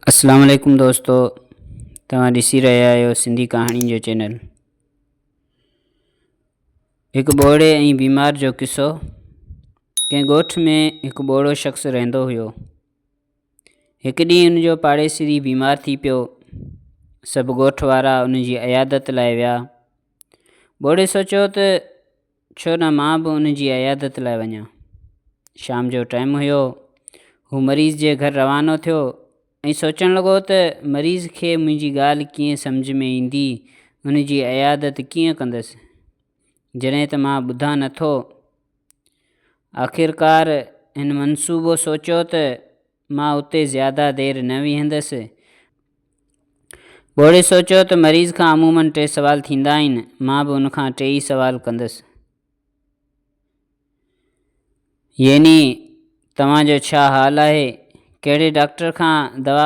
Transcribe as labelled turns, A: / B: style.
A: اسلام عليڪم دوستو توهان ڏسي رهيا آهيو سنڌي ڪهاڻين جو چينل. هڪ ٻوڙي ۽ بيمار جو قصو. ڪنهن ڳوٺ ۾ هڪ ٻوڙو شخص رهندو هيو. هڪ ڏينهن ان جو پاڙيسري بيمار ٿي پيو. سڀ ڳوٺ وارا ان جي عيادت لاء ويا. ٻوڙي سوچيو ته ڇو نه مان به ان جي عيادت لاء وڃان. شام جو ٽائيم هيو. هو مريض جي گهر روانو ٿيو ۽ سوچڻ لڳو ته مريض کي منهنجي ڳالهه ڪيئن سمجهه ۾ ايندي، ان جي عيادت ڪيئن ڪندس، جڏهن ته مان ٻڌان نٿو. آخرڪار هن منصوبو سوچيو ته مان اتي زياده دير نه ويهندس. ٻوڙي سوچيو ته مريض کان عموماً ٽي سوال ٿيندا آهن، مان به ان کان ٽي ئي سوال ڪندس. يعني توهان جو ڇا حال آهي؟ ڪهڙي ڊاڪٽر کان دوا.